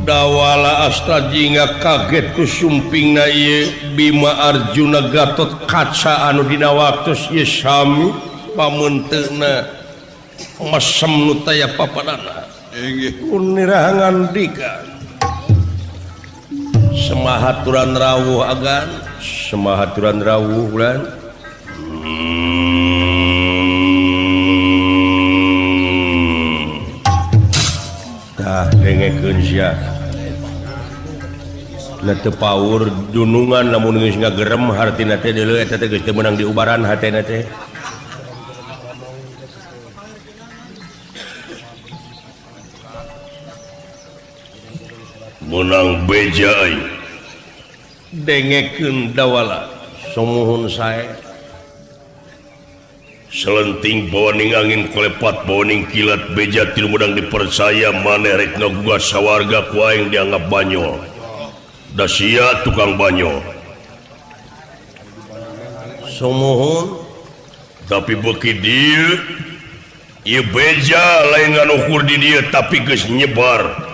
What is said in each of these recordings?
Dawala Asta Jingga kaget ku sumpingna ieu Bima Arjuna Gatot Kaca anu dina waktu ieu sami pamunteuna mesem nu taya papadana. Inggih. Unirahangan dika. Semahaturan rawuh agan, semahaturan rawuh ulan. Tah dengekeun sia. Na teu paur dunungan lamun geus ngagerem hartina teh deuleu eta teh geus teu meunang diubaran hatena teh. Menang beja aing. Dengekeun Dawala sumuhun sae. Selenting bawaning angin kolepat bawaning kilat beja tilu menang dipercaya maneh rek ngagugat sawarga ku aing dianggap banyol. Da sia tukang banyol. Sumuhun tapi beuki dieu ieu beja lain ngan ukur di dieu tapi geus nyebar.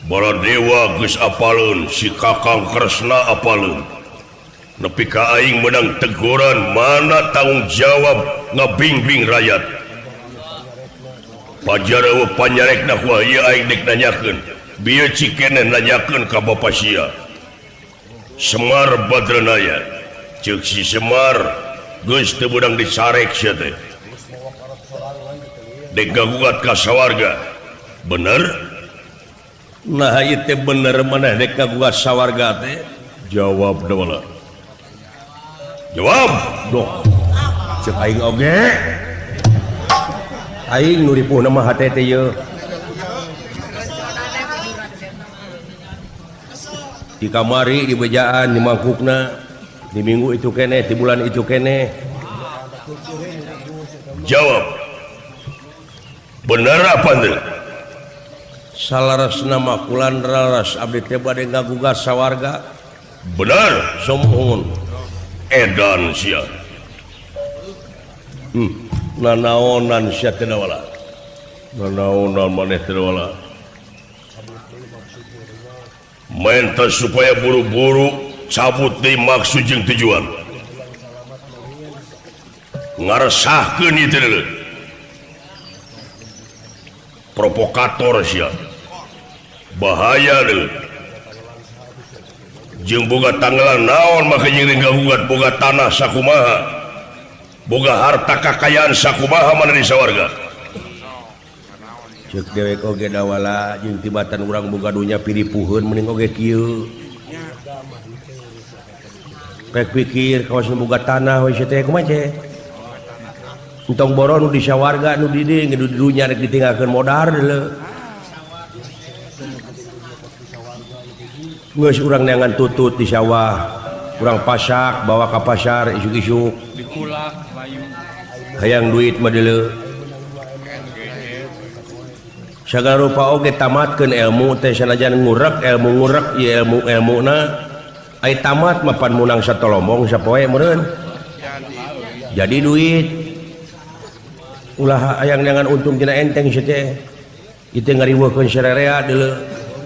Baladewa geus apaleun, si Kakang Kresna apaleun. Nepi ka aing menang teguran mana tanggung jawab ngabingbing rakyat. Pajar eueuh panyarekna ku ieu aing dek nanyakeun. Bieu cikene nanyakeun ka bapa sia. Semar Badranaya. Ceuk si Semar geus teu meunang dicarek sia teh. Dek gagugat ka sawarga. Bener? Nah ieu teh bener maneh dek kagugat sawarga teh? Jawab Dawala. Jawab. Doh. Ceuk aing oge. Aing nu ripuhna mah hate teh ieu. Di kamari di bejaan di mangkukna di minggu itu keneh di bulan itu keneh. Jawab. Bener apa teu? Salaras nama kulan raras abdi teh bade ngagugat sawarga. Bener. Sumuhun. Edan sia. Nanaonan sia teh Dawala. Nanaonan maneh teh Dawala. Menta supaya buru-buru cabut deui maksud jeung tujuan. Ngaresahkeun ieu teh deuleu. Provokator sia. Bahaya deuleu. Jeung boga tanggalan naon make jeung ngagugat boga tanah sakumaha. Boga harta kakayaan sakumaha mana di sawarga. Ceuk dewek oge Dawala jeung tibatan urang boga dunya piripuheun mending oge kieu. Pek pikir kawas nu boga tanah we teh kumaha teh. Entong boro nu di sawarga nu di dieu nu di dunya rek ditinggalkeun modar deuleu. Geus urang neangan tutut di sawah, urang pasak bawa ka pasar isuk-isuk. Dikulak layu. Hayang duit mah deuleu. Sagala rupa oge tamatkeun ilmu teh sanajan ngurek ilmu ngurek ieu ilmu-ilmuna ai tamat mah pan munang satolombong sapoe meureun. Jadi duit. Ulah hayang neangan untung tina enteng sia teh. Ieu teh ngariweuhkeun sarerea deuleu.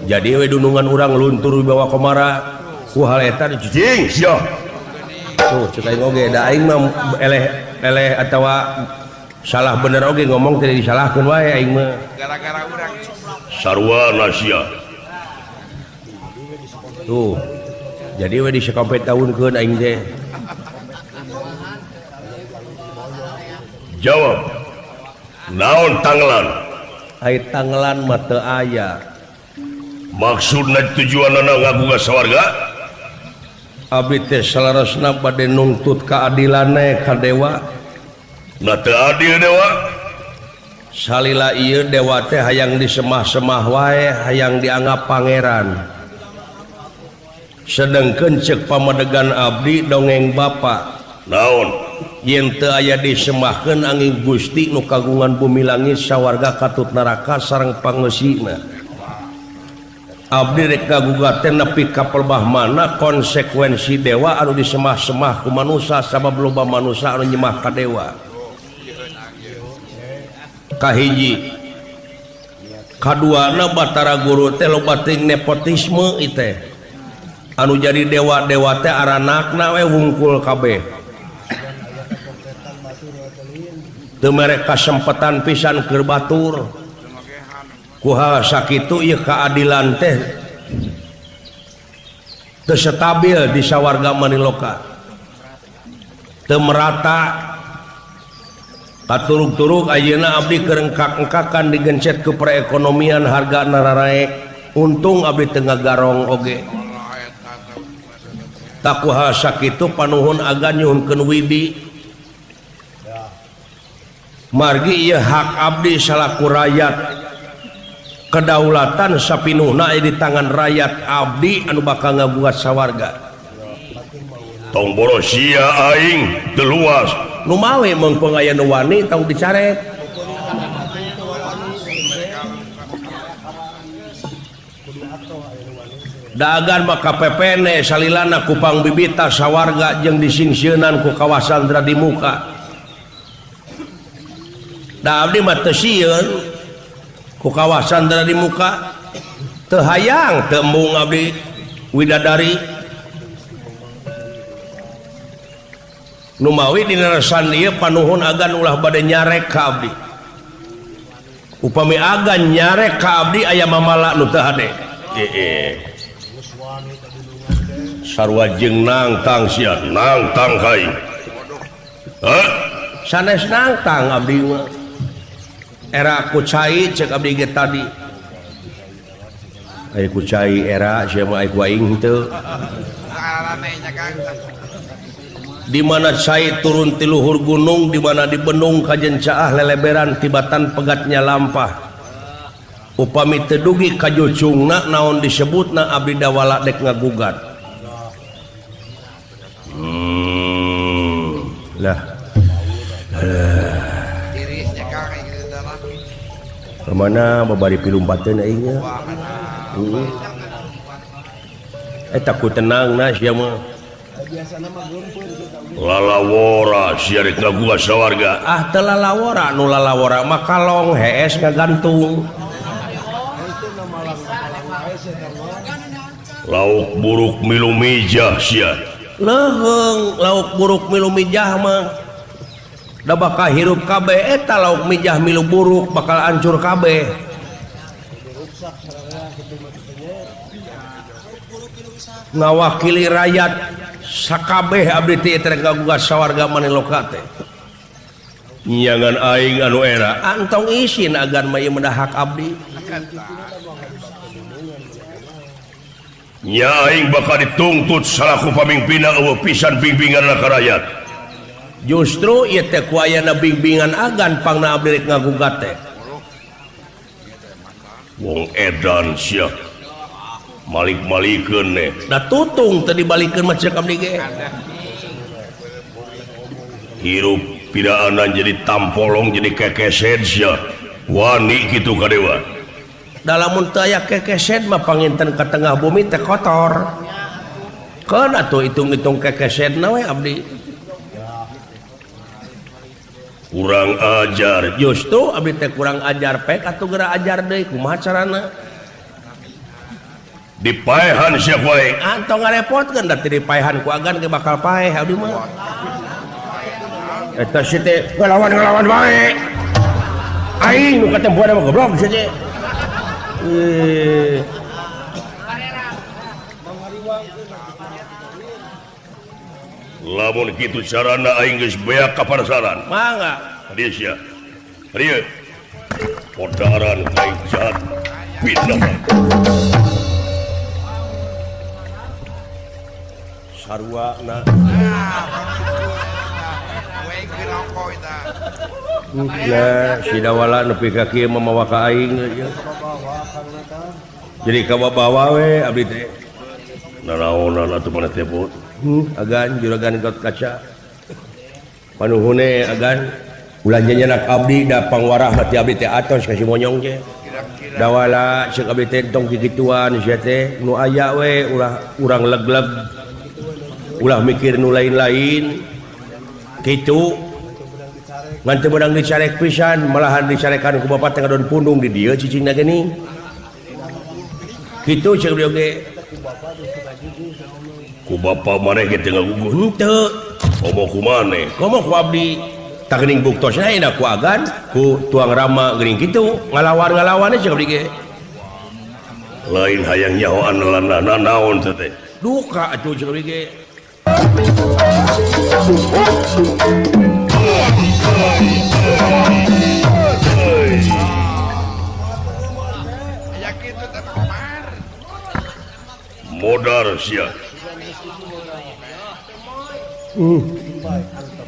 Jadi we dunungan urang luntur dibawa komara ku hal eta cicing sia. Tuh cek aing oge da aing mah eleh atawa salah bener oge ngomong teh disalahkeun wae aing mah. Gara-gara urang sarua sia. Tuh. Jadi we disakampet taunkeun aing teh. Jawab. Naon tanggelan? Ai tanggelan mah teu aya. Maksudna tujuanana ngagugat sawarga? Abdi teh salarasna bade nungtut keadilan ka dewa. Na teu adil dewa. Salila ieu dewa teh hayang disemah-semah wae, hayang dianggap pangeran. Sedengkeun ceuk pamadegan abdi dongeng bapa. Naon? Yen teu aya disemahkeun angin Gusti nu kagungan bumi langit sawarga katut neraka sareng pangeusina. Abdi rek ngagugat teh nepi ka pelbah mana konsekuensi dewa anu disemah-semah ku manusa sabab loba manusa anu nyemah ka dewa. Kahiji Kaduana Batara Guru teh loba teuing nepotisme ieu teh. Anu jadi dewa-dewa teh aranakna we wungkul kabeh. Teu mere kasempatan pisan keur batur. Ku hal sakitu ieu keadilan teh teu stabil di sawarga Maniloka. Teu merata. Katurug-turug ayeuna abdi keur engkak-engkakan digencet ke perekonomian harga nararaek. Untung abdi teu ngagarong oge. Taku hal sakitu panuhun agan nyuhunkeun wibi. Margi ieu hak abdi salaku rakyat. Kedaulatan sapinuhna aya di tangan rakyat abdi anu bakal ngagugat sawarga. Tong boros sia aing teu luas. Nu mawe meungpeung aya nu wani tong dicarek. Dagan maka PPN salilana ku pangbibita sawarga jeung disingsieunan ku kawasan Dradimuka. Da abdi mah teu sieun ku kawasan Dradimuka. Teu hayang teu embung abdi widadari. Numawi dina resan ieu panuhun agan ulah bade nyarek ka abdi. Upami agan nyarek ka abdi aya mamala nu teu hade. Sarua jeung nangtang sia, nangtang ka aing. Hah? Sanes nangtang abdi mah. Era ku cai cek abdi ge tadi. Aya ku cai era sia mah aya ku aing henteu. Di mana cai turun ti luhur gunung, di mana di bendung kajen caah leleberan tibatan pegatnya lampah. Upami teu dugi ka jucungna naon disebutna abdi dawala dek ngagugat. Lah. Kemana babari pilumpateun aing nya? Eta ku tenang na sia mah. Lalawora sia rek ngagugat sawarga. Ah teu lalawora nu lalawora mah kalong hees ngagantung. Lauk buruk milu mijah sia. Leuheung lauk buruk milu mijah mah. Da bakal hirup kabeh eta lauk mijah milu buruk bakal hancur kabeh. Ngawakili rakyat sakabeh abdi teh teh ngagugat sawarga Maniloka teh. Nyangan aing anu era. Antong isin agan mah ieu mah hak abdi. Nya aing bakal dituntut salaku pamimpinna eueuh pisan bimbingan ka rakyat. Justru ieu teh ku ayana bimbingan agan pangna abdi rek ngagugat teh. Wong edan sia. Malik-malikeun ne. Da tutung teu dibalikeun mah ceuk abdi ge. Hirup pidaanan jadi tampolong jadi kekeset sia. Wani kitu ka dewa. Da lamun teu aya kekeset mah panginten ka tengah bumi teh kotor. Keun atuh hitung-hitung kekesetna we abdi. Kurang ajar. Justru abdi teh kurang ajar pek atuh geura ajar deui kumaha carana? Dipaehan sia wae. Antong ngarepotkeun da teu dipaehan ku agan ge bakal paeh abdi mah. Eta si teh ngalawan-ngalawan wae. Aing nu katempuan mah goblok si teh. Lamun kitu carana aing geus beak ka parasaran. Mangga. Dieu sia. Dieu. Podaran aing jahat. Fitnah. Sarua na. Ya, si dawala nepi ka kieu mamawa ka aing. Jadi kabawa we abdi teh. Naraonan atuh maneh teh put. Agan juragan got kaca. Panuhune agan ulah nyanyanak abdi da pangwarah hati abdi teh atos ka si monyong teh. Dawala ceuk abdi teh tong kikituan sia teh nu aya we ulah urang leg-leg. Ulah mikir nu lain-lain. Kitu. Ngan teu meunang dicarek pisan, malahan dicarekan ku bapak teh ngadon pundung di dieu cicingna geuning. Kitu ceuk beliau ge. Ku bapak maneh ge teu ngaguguh henteu. Komo ku maneh? Komo ku abdi. Tah geuning buktosna ayeuna ku agan, ku tuang rama geuning kitu, ngalawan-ngalawanna ceuk abdi ge. Lain hayang nyahoan lanana naon teh teh. Duka atuh ceuk abdi ge. Modar sia.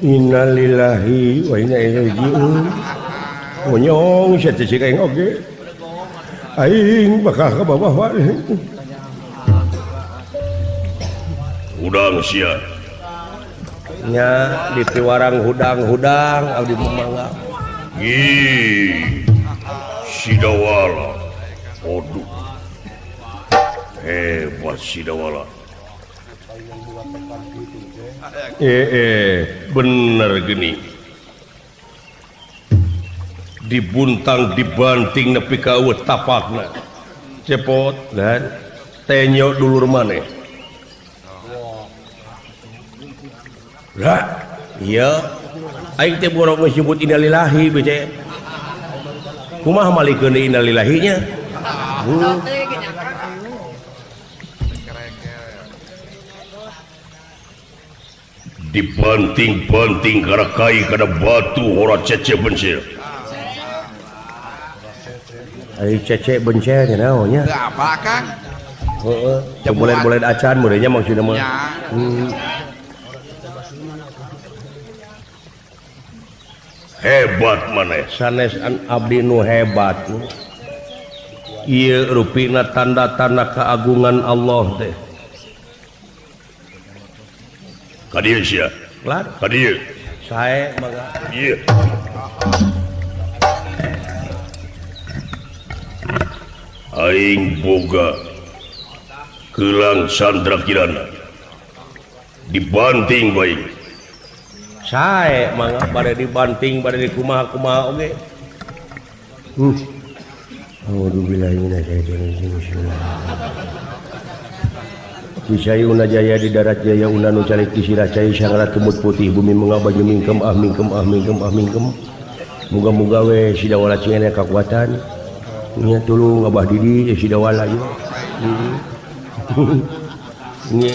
Innalillahi wa inna ilaihi raji'un. Monyong sia teh cik aing oge. Aing bakal ka bawah wae. Hudang sia. Nya di piwarang hudang-hudang abdi mangga. Ih. Sidawala. Aduh. Hebat Sidawala. Bener gini. Dibuntang dibanting nepi ka eueuh tapakna. Cepot dan tenyo dulur maneh. Lah, iya. Aing teh borok geus nyebut innalillahi bece. Kumaha malikeun deui innalillahi nya? Dibanting-banting kana kai kana batu ora cece bencil. Ari cece bencil nya naon nya? Teu apa Kang? Heeh, teu boleh-boleh acan meureun nya maksudna mah. Hebat maneh. Sanes abdi nu hebat. Ieu rupina tanda-tanda keagungan Allah teh. Ka dieu sia. Lar. Ka dieu. Sae mangga. Ieu. Aing boga Kelang Sandra Kirana. Dibanting bae. Sae mangga bade dibanting bade dikumaha-kumaha oge. A'udzubillahi minasyaitonir rajim. Cisayuna jaya di darat jaya una nu calik di sirah cai sangara tumut putih bumi mengabaju mingkem ah mingkem ah mingkem ah mingkem. Muga-muga we Sidawala cing aya kakuatan. Nya tulung Abah Didi Sidawala ieu. Nya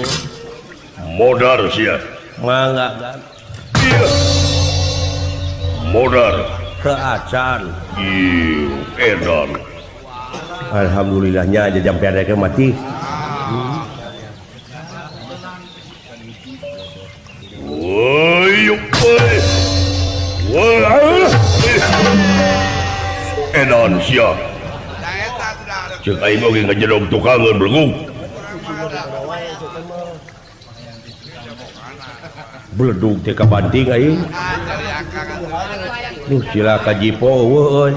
modar sia. Mangga. Modar teu acan. Ieu edan. Alhamdulillahnya aja jam pendek mati. Edan sia. Ceuk aing oge ngajedog tukangeun belegug. Beledug teh kabanting aing. Duh cilaka jipo eueuh euy.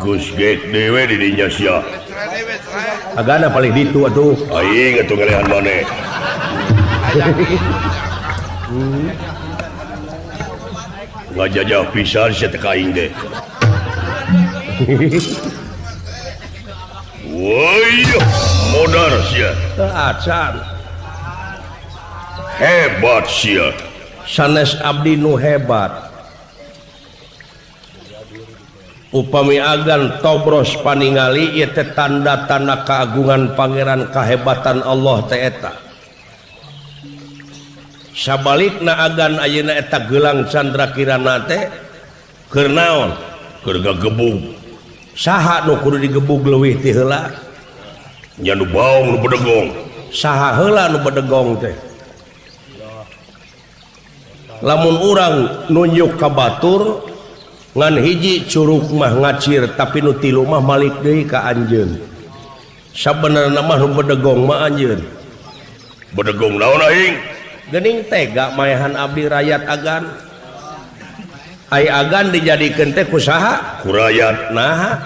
Geus gek dewe di dinya sia. Agana paling ditu atuh. Aing atuh ngalehan maneh. Ngajajah pisan sia teh ka aing teh. Woi, modar sia. Teu acan. Hebat sia. Sanes abdi nu hebat. Upami agan tobros paningali ieu teh tanda-tanda keagungan pangeran kahebatan Allah teh eta. Sabalikna agan ayeuna eta gelang Candra Kirana teh keur naon? Keur gagebug. Saha nu kudu digebug leuwih ti heula? Nya nu baong nu bedegong. Saha heula nu bedegong teh? Lamun urang nunjuk ka batur ngan hiji curug mah ngacir tapi nu tilu mah malik deui ka anjeun. Sabenerna mah nu bedegong mah anjeun. Bedegong naon aing? Geuning tega maehan abdi rakyat agan. Ai agan dijadikeun teh ku saha? Ku rakyat. Nah,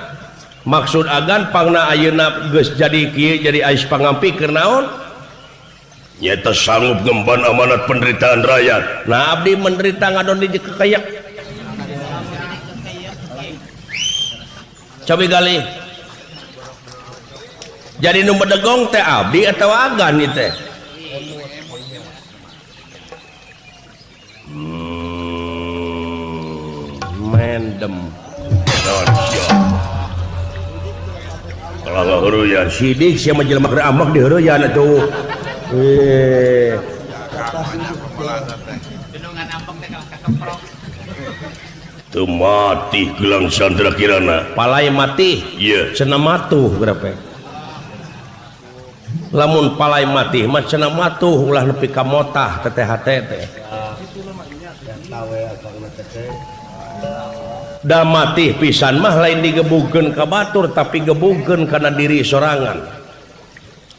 maksud agan pangna ayeuna geus jadi kieu jadi ais pangampi keur naon? Nyata sanggup ngemban amanat penderitaan rakyat. Nah abdi menderita ngadon di kekayak. Cobi gali. Jadi nu bedegong teh abdi atau agan ieu teh? Mendem. Kalau heureuyaan sidik sia mah jelema keur ambek di heureuyaan atuh. Teu mati gelang Sandra Kirana. Palai mati. Iya. Cenah matuh berapa? Lamun palai mati mah cenah matuh ulah nepi ka motah teteh hate teh. Da mati pisan mah lain digebukeun ka batur tapi gebukeun kana diri sorangan.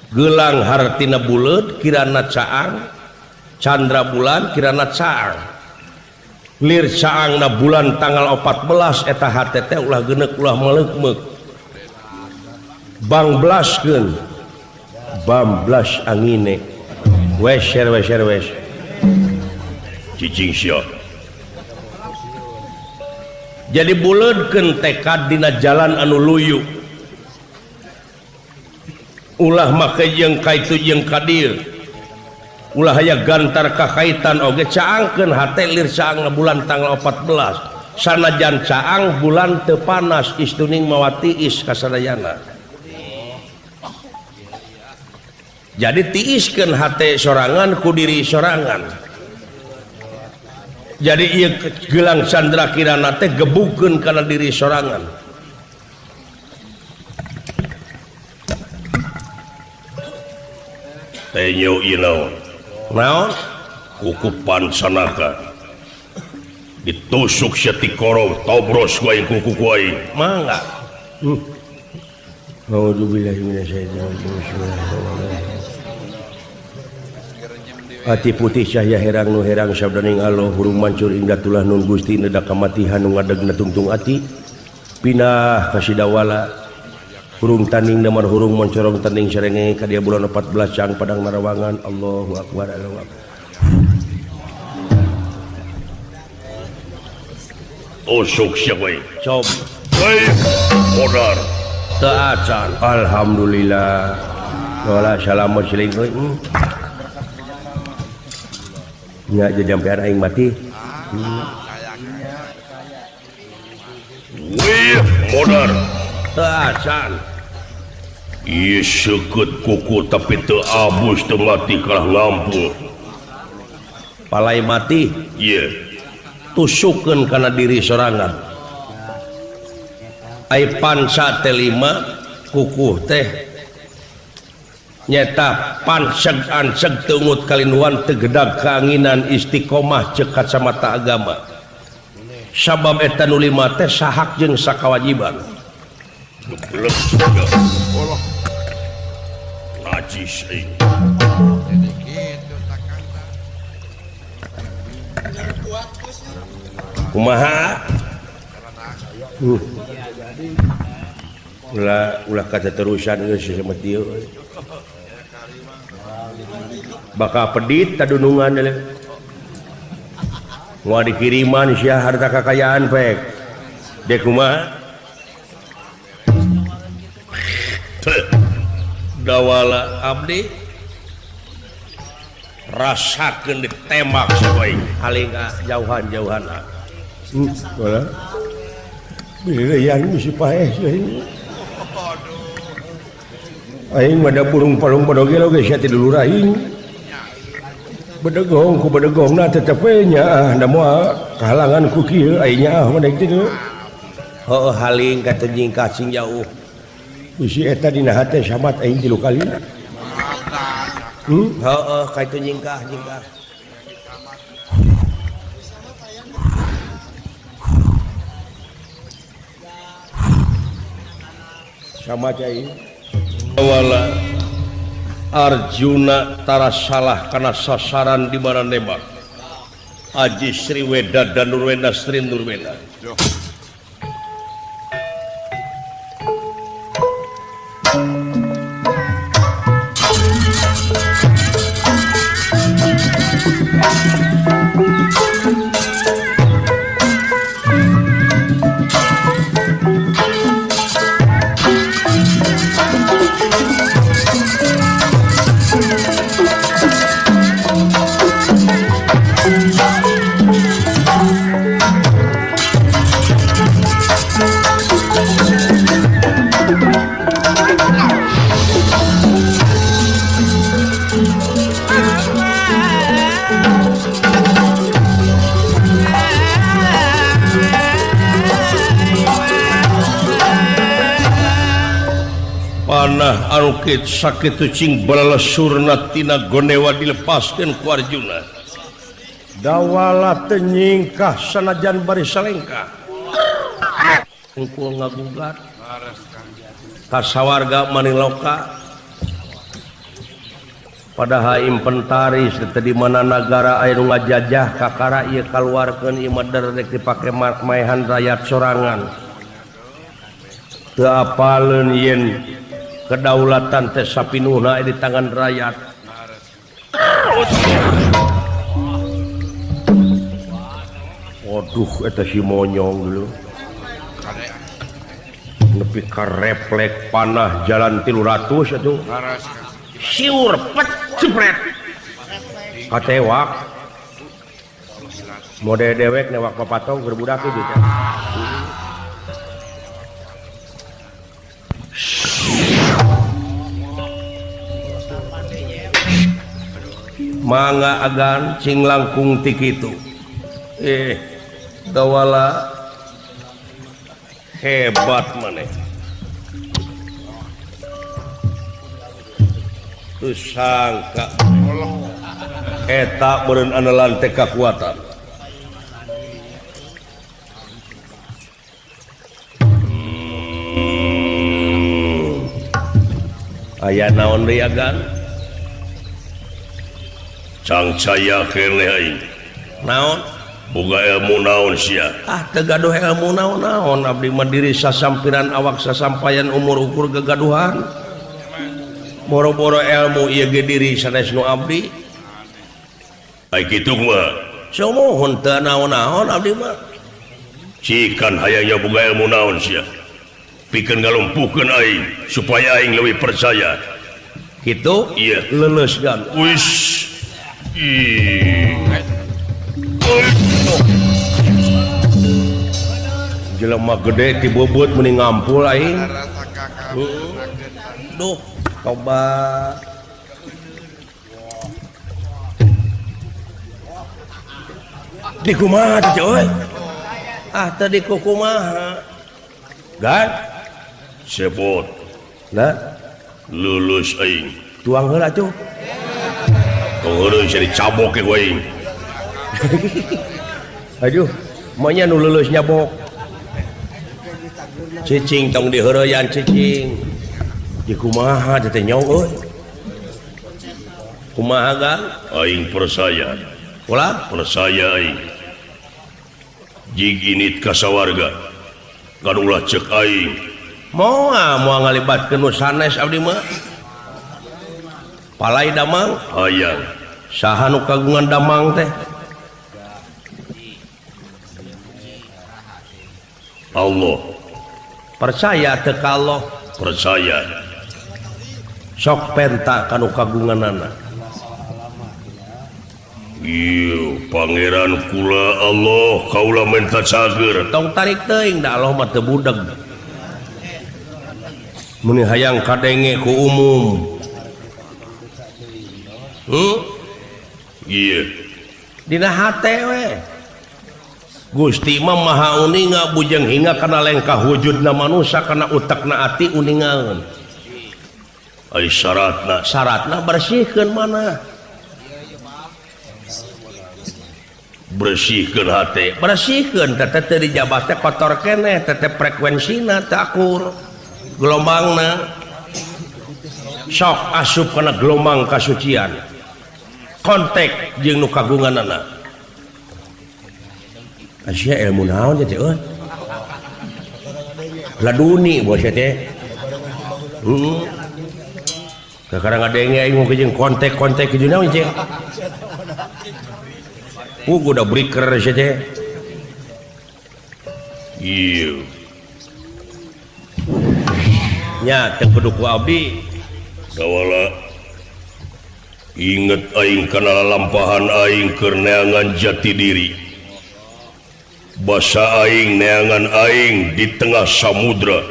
Gelang hartina buleut kirana caang, candra bulan kirana caang. Lir caangna bulan tanggal 14 eta hate teh ulah geuneuk ulah meleukmeuk. Bangblaskeun. Bamblas angine. Weser weser wes. Cicing sia. Jadi buleudkeun tekad dina jalan anu luyu. Ulah make jeung kaitu jeung kadir. Ulah aya gantar kakaitan oge caangkeun hate lir caangna bulan tanggal 14. Sanajan caang bulan teu panas istuning mawa tiis kasadayana. Jadi tiiskeun hate sorangan ku diri sorangan. Jadi ieu gelang Candra Kirana teh gebukeun kana diri sorangan. Tenyo ieu naon? Naon? Kukupan sanaka. Ditusuk sia tikoro tobros ku aing kuku ku aing. Mangga. Auzubillahi minasyaitonir rajim. Ati putih cahya herang nu herang sabdaning Allah hurung mancur ingdatulah nun Gusti nedak kamatihan nu ngadegna tungtung ati pinah kasidawala hurung tanding damar hurung moncorong tanding serenge ka dia bulan 14 cang padang narawangan Allahu akbar Allahu akbar. Tusuk sia we. Cob. Hei, modar. Teu acan. Alhamdulillah. Wala salamun siling euy. Nya jajampean aing mati. Wih, modar. Teu acan. Ieu seukeut kuku tapi teu abus teu mati kalah lampu. Palai mati? Ieu. Tusukeun kana diri sorangan. Ai pansa teh lima kukuh teh nyeta panseg anseg teungut kalinduan tegedag keanginan istiqomah ceuk kacamata agama. Sabab eta nu lima teh sahak jeung sakawajiban. Najis euy. Kumaha? Ulah ulah kata terusan geus samet dieu. Bakal pedit tadunungan deuleu. Moal dikiriman sia harta kakayaan pek. Dek kumaha? Dawala abdi rasakeun ditembak sabae haling jauhan-jauhan. Wala. Bila yang mesti paeh sia. Aing mah da burung palung badogel oge sia teh dulur aing. Bedegong ku bedegongna tetep we nyaah da moal kahalangan ku kieu aing nyaah mah deuk teh. Heuh haling ka teu nyingkah cing jauh. Bisi eta dina hate samat aing 3 kali. Heuh ka itu nyingkah nyingkah. Sama cai. Wala Arjuna tara salah kana sasaran di mana nembak. Aji Sriweda dan Nurwena Sri Nurwena. Panah anu sakitu cing balalesurna tina gonewa dilepaskeun ku Arjuna. Dawala teu nyingkah sanajan bari salengkah. Engkul ngagugat ka sawarga maniloka. Padahal inventaris teh di mana nagara aya nu ngajajah kakara ieu kaluarkeun ieu mah rek dipake maehan rakyat sorangan. Teu apaleun yen kedaulatan teh sapinuhna di tangan rakyat. Waduh eta si monyong dulu. Nepi ka reflek panah jalan 300 atuh. Siur pet jepret. Katewak. Mode dewek newak papatong keur budak ieu teh. Mangga agan cing langkung ti kitu. Dawala hebat maneh. Teu sangka eta beureun andalan teh kakuatan. Aya naon deui agan? Cangcaya keneh aing. Naon? Boga ilmu naon sia? Ah teu gaduh ilmu naon-naon abdi mah diri sasampiran awak sasampayan umur ukur gegaduhan. Boro-boro ilmu ieu ge diri sanes nu abdi. Ai kitu mah. Sumuhun teu naon-naon abdi mah. Cikan hayangnya boga ilmu naon sia. Pikeun ngalumpuhkeun aing supaya aing leuwih percaya. Kitu? Iya. Leuleus gan. Wis. Ih. Jelema gede ti beubeut meuni ngampul aing. Duh, tobat. Di kumaha teh euy? Ah tadi ku kumaha? Gan sebot. Nah, lulus aing. Tuang heula atuh. Tong heureun sia dicabok ke aing. Aduh, maunya nu lulus nyabok. Cicing tong diheureyan cicing. Di kumaha teh nyong euy? Kumaha gan? Aing percaya. Ulah percaya aing. Jig init ka sawarga. Kan ulah ceuk aing. Moal moal ngalibatkeun nu sanes abdi mah. Palai damang hayang. Saha nu kagungan damang teh? Allah. Percaya teu ka Allah? Percaya. Sok penta ka nu kagunganana. Ieu pangeran kula Allah kaula menta cager. Tong tarik teuing da Allah mah teu budeg. Mun hayang kadenge ku umum. Iya. Dina hate we. Gusti mah maha uninga bujeng hingga kana lengkah wujudna manusia kana utekna ati uningaeun. Ai syaratna, syaratna bersihkeun mana? Bersihkeun hate, bersihkeun teh teu dijabah teh kotor keneh, teh frekuensina teu akur. Gelombangna sok asup kana gelombang kasucian. Kontak jeung nu kagunganana. Asia ilmu naon teh euy? Laduni bos teh. Heeh. Kakara ngadenge aing mun jeung kontak-kontak kitu naon teh. Udah breaker saja. Iya. Nya teu kudu ku abdi. Dawala inget aing kana lalampahan aing keur neangan jati diri. Basa aing neangan aing di tengah samudra.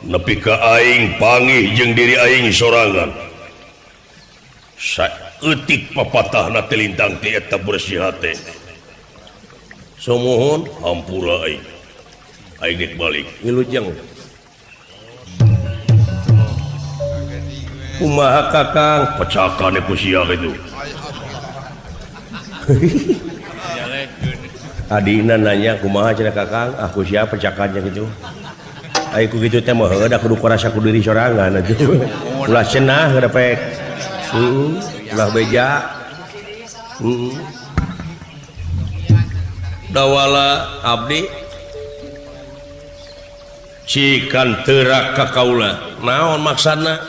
Nepi ka aing pangih jeung diri aing sorangan. Saeutik papatahna teh lintang ti eta bersih hate. Sumuhun hampura aing. Aing dek balik. Wilujeng. Kumaha Kakang pecakane ku sia kitu. Adina nanya kumaha cenah Kakang, ah ku sia pecakannya kitu. Ai ku kitu teh mah heueuh da kudu kurasa ku diri sorangan atuh. Ulah cenah repek. Heeh, ulah beja. Heeh. Dawala abdi cikan teurak ka kaula. Naon maksudna?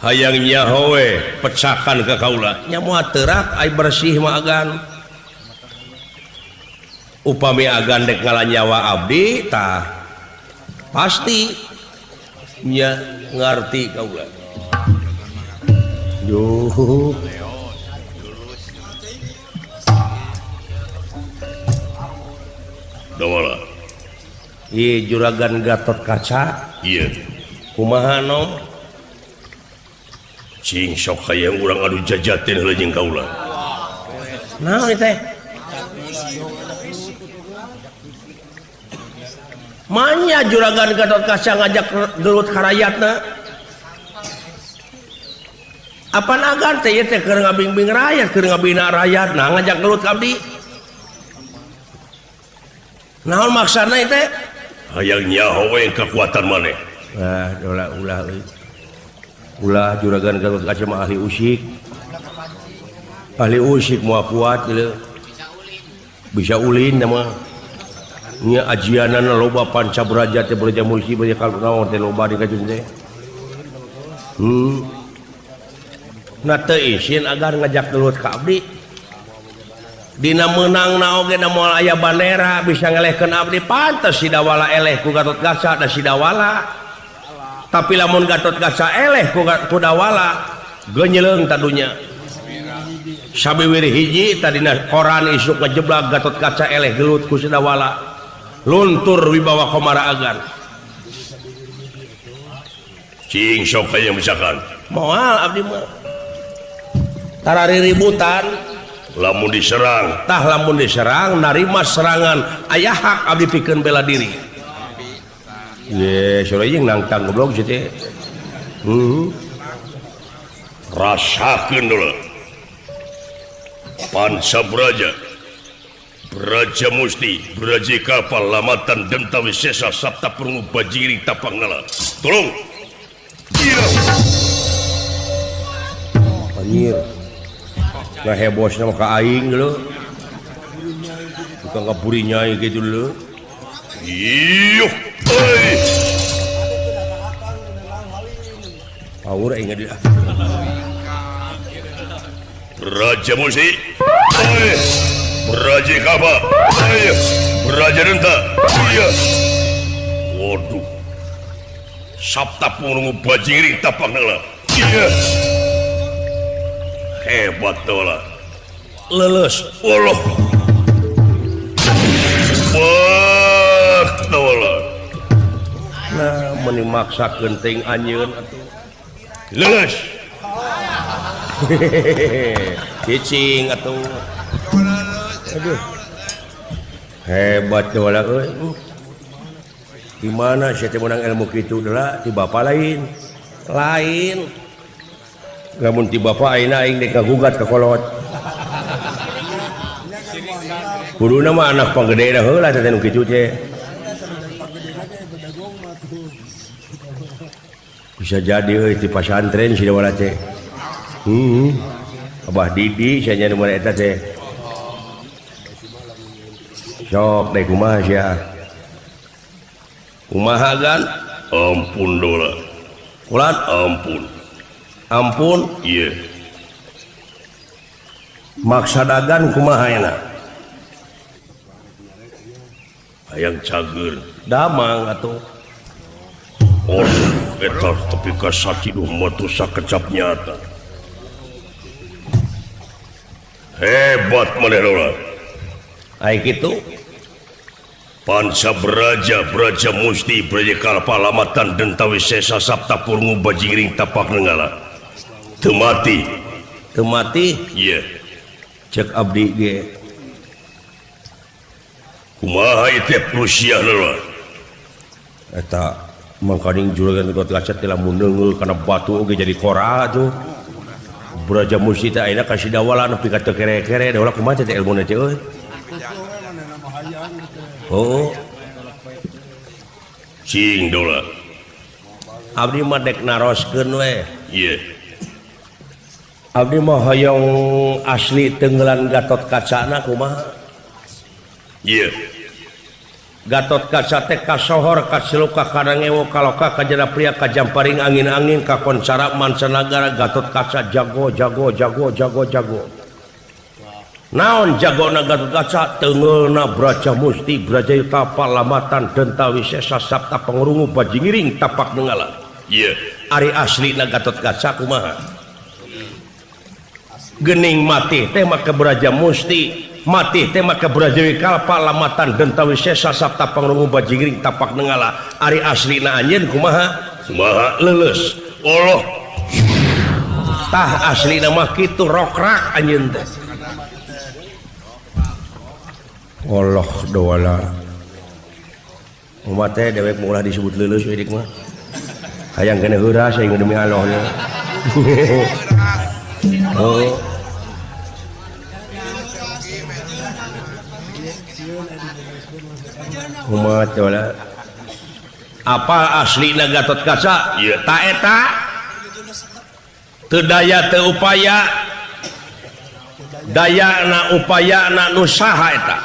Hayang nyaho we pecakan ka kaula. Nya moal teurak ai bersih mah agan. Upami agan dek ngalanyawa abdi tah pasti nya ngarti kaula. Duh. Dawala. Ieu juragan Gatot Kaca. Ieu. Kumaha nom? Cing sok hayang urang adu jajatin heula jeung kaula. Naon teh? Manya juragan Gatot Kaca ngajak gelut ka rakyatna. Apan agan teh ieu teh keur ngabingbing rakyat, keur ngabina rakyat, nah ngajak gelut ka abdi. Naon maksana ieu teh? Hayang nyaho we kekuatan maneh. Ah, ulah ulah euy. Ulah juragan Gatot Kaca mah ahli usik. Ahli usik moal kuat ieu. Bisa ulin mah. Nya ajianana loba panca braja teh braja musti braja kalau naon teh loba di kajun teh. Nah teu isin agar ngajak gelut ka abdi. Dina meunangna oge da moal aya bandera bisa ngelehkeun abdi pantes si Dawala eleh ku Gatot Kaca da si Dawala. Tapi lamun Gatot Kaca eleh ku Dawala genyeleung tadunya. Sabiwir hiji tadina koran isuk ngejeblag Gatot Kaca eleh gelut ku si Dawala. Luntur wibawa Komara Agan. Cing sok hayang misalkan. Moal abdi mah. Tarariributan lamun diserang. Tah lamun diserang narima serangan aya hak abdi pikeun bela diri. Ye, sore jeung nangtang goblok sih teh. Rasakeun dulu. Panca Braja, Braja Musti, Braja Kapal, Lamatan, Denta Wisesa, Sabta Perungu, Bajiri, Tapang Nala. Tolong. Iya. Anjir. Nah hebosna mah ka aing lho. Bukan kaburi nyai gitu lho. Iyuh. Oi. Power aing dia. Raja Musti. Oi. Raja Kaba. Oi. Raja Denta. Iya. Waduh. Sabta Purungu Bajiri Tapang Nala. Iya. Hebat dola. Leles. Waduh. Wah, dola. Nah, meni maksa kenting anjeun atuh. Leles. Cicing atuh. Aduh. Hebat dola euy. Di mana sia teh meunang ilmu kitu dola ti bapa lain. Lain. Lamun ti bapa ayeuna aing dek ngagugat ka kolot. Kuduna mah anak panggedena heula teh nu kitu teh. Bisa jadi euy ti pasantren si Dawala teh. Abah Didi sia nya nu mana eta teh. Sok deh kumaha sia. Kumaha gan? Ampun dola. Kulat ampun. Ampun, iya. Maksa dagan kumaha enak. Hayang cager. Damang atuh. Oh, eta tepi ka sakiduh matu sakecap nyata. Hebat maneh dola. Ai kitu. Panca Braja, Braja Musti, Braja Kalpa, Lamatan, Denta Wisesa, Sabta Purungu, Bajiring, Tapak Nenggala. Teu mati. Teu mati? Iya. Cek abdi ge. Kumaha ieu teh Rusia leulah? Eta Mangkaning juragan Gatot Kaca teh lamun neungeul kana batu oge jadi kora tuh. Braja Musti teh ayeuna ka Sidawala nepi ka teu kere-kere da ulah kumaha teh ilmuna teh euy. Oh. Cing dola. Abdi mah dek naroskeun we. Ieu. Abdi mah hoyong asli tenggelan Gatot Kacana kumaha? Ieu. Gatot Kaca teh kasohor kaciluka karangewo kaloka kajana pria kajamparing angin-angin kakoncara mancanagara Gatot Kaca jago jago jago jago jago. Naon jagona Gatot Kaca teungeulna Braja Musti Braja Yutapa Lamatan Denta Wisesa Sapta Pangrungu Bajingiring Tapak Nenggala. Ieu. Ari aslina Gatot Kaca kumaha? Gening mati teh make Braja Musti mati teh make Braja Wikalpa Lamatan Denta Wisesa Sapta Pangrungu Bajingiring Tapak Nenggala. Ari aslina anjeun kumaha? Kumaha? Leuleus. Allah. Tah aslina mah kitu rokrak anjeun teh. Allah dawala. Umat teh dewek mah ulah disebut leuleus we dik mah. Hayang keneh heuras aing demi Allah nya. Oh. Umat wala. Apa aslina Gatot Kaca? Ieu. Ta eta teu daya teu upaya. Dayana upayana nu saha eta?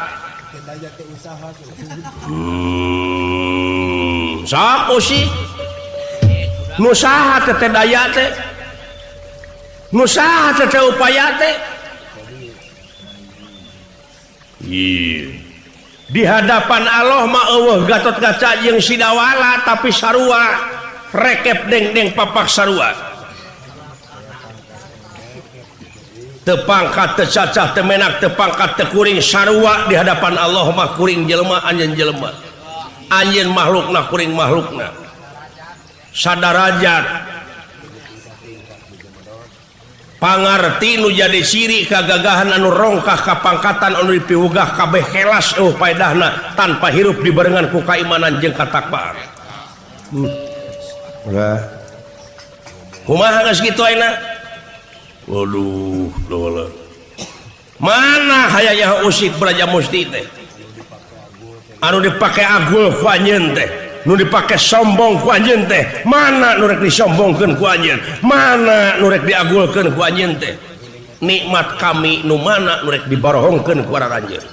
Sok sih nu saha teh teh daya teh? Nu saha teh teh upaya teh? Ieu. Di hadapan Allah mah eueuh Gatot Kaca jeung Sidawala tapi sarua rekep deng-deng papak sarua. Teu pangkat teu cacah teu menak teu pangkat teu kuring sarua di hadapan Allah mah kuring jelema anjeun jelema. Anjeun makhlukna kuring makhlukna. Sadarajat pangarti nu jadi siri kagagahan anu rongkah kapangkatan anu dipiwugah kabeh kelas eueuh paedahna tanpa hirup dibarengan ku kaimanan jeung katakwaan. Ulah. Kumaha geus kitu ayeuna? Waduh, dola. Mana hayang usik Braja Musti teh? Anu dipake agul ku anjeun teh, nu dipake sombong ku anjeun teh, mana nu rek disombongkeun ku anjeun, mana nu rek diagulkeun ku anjeun teh? Nikmat kami nu mana nu rek dibarohongkeun ku aranjeun?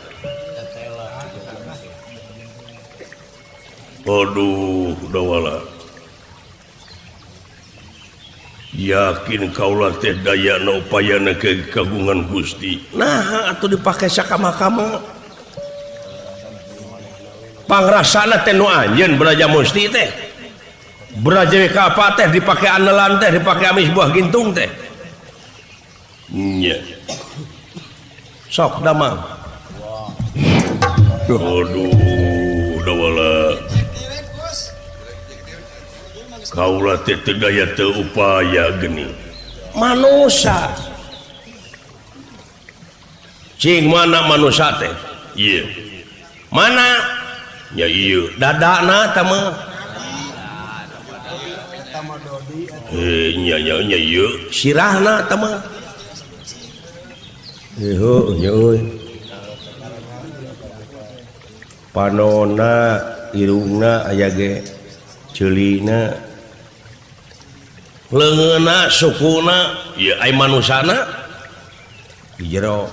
Waduh, dawala. Yakin kaula teh dayana upayana ke kagungan Gusti. Nah, atuh dipake sakama-kama. Pangrasana teh nu anjeun Braja Musti teh. Braja Wikalpa teh dipake anelan teh, dipake amis buah gintung teh. Nya. Sok damang. Waduh, dawala. Kaula teh teu daya teu upaya geuning. Manusa. Cing mana manusa teh? Ieu. Mana? Nya ieu. Dadana tah mah. Nya nya nya ieu. Sirahna tah mah. Heuh nya euy. Panona irungna aya ge ceulina. Leungeunna sukuna ieu ai manusana di jero.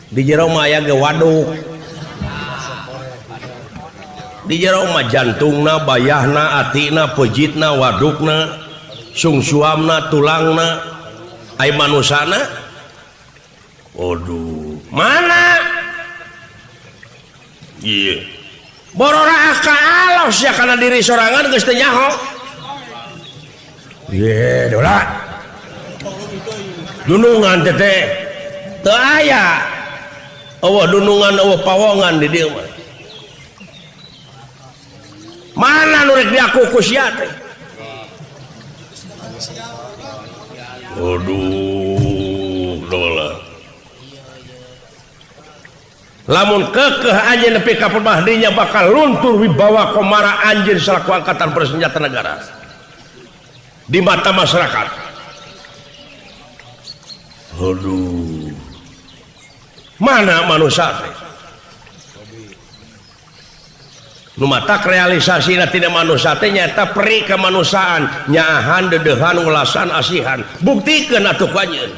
Di jero mah aya ge waduk. Di jero mah jantungna, bayahna, atina, pejitna, wadukna, sungsuamna, tulangna, ai manusana. Waduh, mana? Ieu. Borora ka Allah sia kana diri sorangan geus teu nyaho. Ye, dola. Dunungan teh teh teu aya. Eueuh dunungan, eueuh pawongan di dieu mah. Mana nu rek diaku ku sia teh? Waduh, dola. Lamun kekeh anjeun nepi ka pemahdinya bakal luntur wibawa komara anjeun salaku angkatan bersenjata negara di mata masyarakat. Aduh, mana manusia teh? Nu matak realisasina tina manusia teh nyaeta peri kemanusiaan, nyaahan, dedehan, ulasan, asihan. Buktikeun atuh ku anjeun.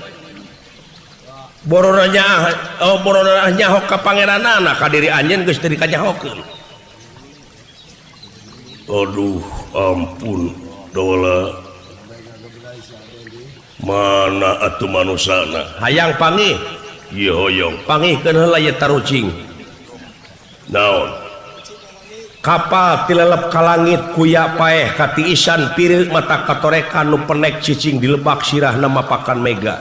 Borona borona nyaho ka pangeranana ka diri anjeun geus teu dikanyahokeun. Aduh, ampun dola. Mana atuh manusana? Hayang pangih. Ieu hoyong. Pangihkeun heula ieu tarucing. Naon? Kapal tilelep ka langit kuya paeh katiisan pireuk mata katorekan nu penek cicing dilebak sirahna mapakan mega.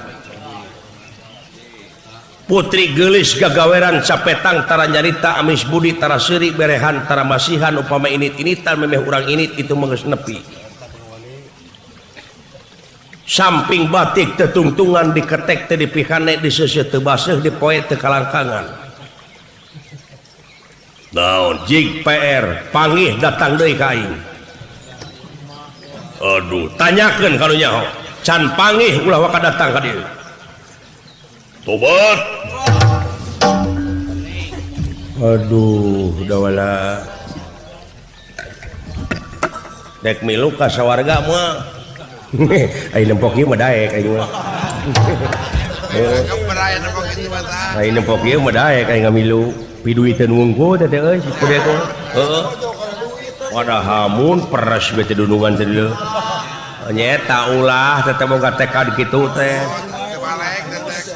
Putri geulis gagaweran capetang tara nyarita amis budi tara seuri berehan tara masihan upama init-initan memeh urang init itu mah geus nepi. Samping batik tetungtungan diketek teu dipihane diseuseuh teu baseuh dipoe teu kalangkangan. Naon jig PR pangih datang deui ka aing. Aduh, tanyakeun ka nu nyaho. Can pangih ulah waka datang ka dieu. Tobat. Aduh, dawala. Dek milu ka sawarga moal. Aing nempok ieu mah daek aing mah. Aing nempok ieu mah daek aing ngamilu. Piduiteun wungkul teh euy si kude teh. Heeh. Wadah hamun peres we teh dunungan teh deuleu. Nyaeta ulah teh boga tekad kitu teh.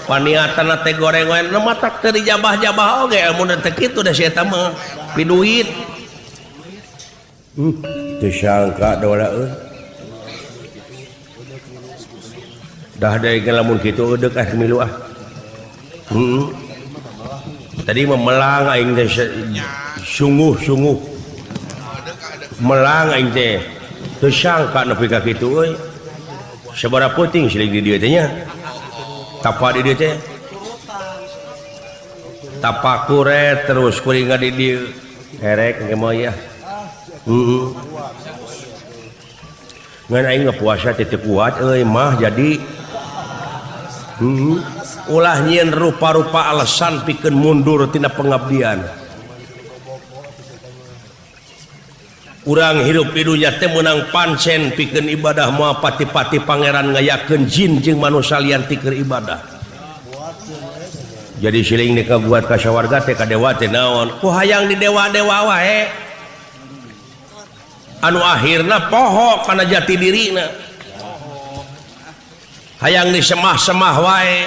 Paniatan teh goreng wae nu matak teu dijabah-jabah oge amun teh kitu da si eta mah piduit. Teu sangka dola euy. Dah deui lamun kitu eudek ah milu ah. Tadi mah melang aing teh sungguh-sungguh. Melang aing teh teu sangka nepi ka kitu euy. Sabaraha peuting siling di dieu teh nya. Tapa di dieu teh. Tapa kuret terus kuring di dieu. Erek engke mah ya. Heeh. Ngan aing puasa teh teu kuat euy mah jadi ulah nyieun rupa-rupa alasan pikeun mundur tina pengabdian. Urang hirup di dunya teh meunang pancen pikeun ibadah moal pati-pati pangeran ngayakeun jin jeung manusia lian ti keur ibadah. Jadi siling nih kabuat ka sawarga teh ka dewa teh naon? Ku hayang di dewa-dewa wae. Anu akhirna poho kana jati dirina. Hayang disemah-semah wae.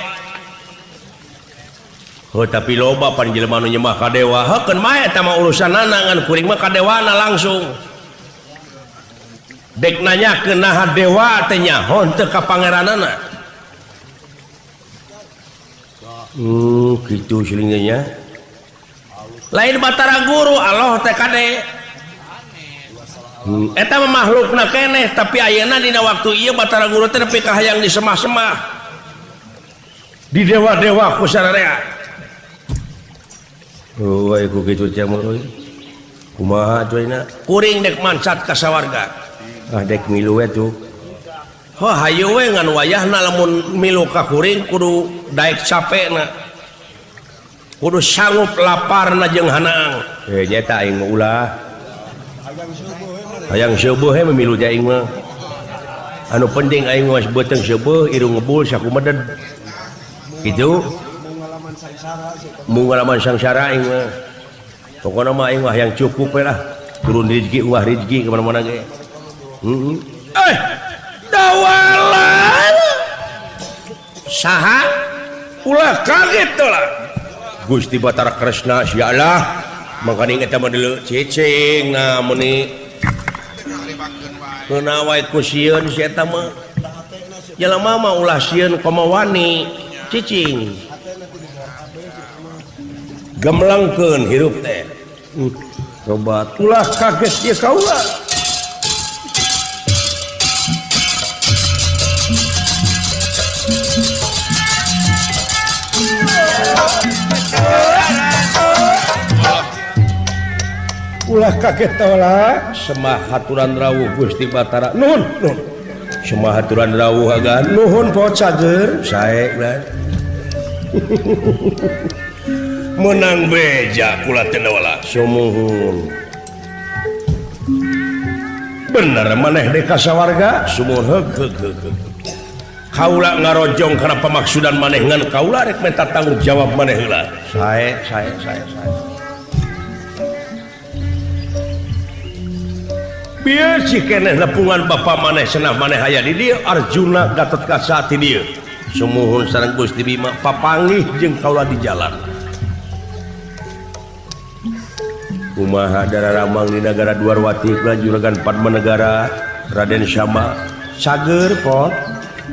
Oh, tapi loba pan jelema nu nyembah ka dewa. Heukeun mah eta mah urusanana ngan kuring mah ka dewana langsung. Dek nanyakeun naha dewa teh nyaho teu ka pangeranana. Kitu silingnya nya. Lain Batara Guru Allah teh kade. Eta mah makhlukna keneh tapi ayeuna dina waktu ieu Batara Guru teh nepi ka hayang disemah-semah. Di dewa-dewa ku sararea. Oh, ku kitu teh mah euy. Kumaha atuh ayeuna? Kuring dek mancat ka sawarga. Ah dek milu we tuh. Ho hayu we ngan wayahna lamun milu ka kuring kudu daek capekna. Kudu sanggup laparna jeung hanaang. Nyaeta aing mah ulah. Hayang seueuh he memilu teh aing mah. Anu penting aing mah beuteung seueuh irung ngebul sakumeded. Kitu. Mung ngalaman sangsara aing mah. Pokona mah aing mah hayang cukup we lah. Turun rezeki uah rezeki ka mana-mana ge. Heeh. Dawalan. Saha? Ulah kaget lah. Gusti Batara Kresna sia lah. Mangkaning eta mah deuleu cicing nah meuni keuna wae ku sieun si eta mah. Jelema mah ulah sieun komo wani cicing. Gemlangkeun hirup teh. Tobat ulah kaget ieu kaula. Ulah kaget tolak semah haturan rawuh Gusti Batara nuhun nuhun semah haturan rawuh agan nuhun pot cager sae menang beja kula teh dawala sumuhun bener maneh dek kasawarga sumuhun heug heug heug kaula ngarojong kana pamaksudan maneh ngan kaula rek minta tanggung jawab maneh heula sae sae sae sae bieu si keneh lepungan bapa maneh cenah maneh aya di dieu Arjuna Gatotkaca ti dieu sumuhun sareng Gusti Bima papanggih jeung kaula di jalan kumaha dararamang di nagara Dwarwati kula juragan Padmanegara Raden Syama cager pot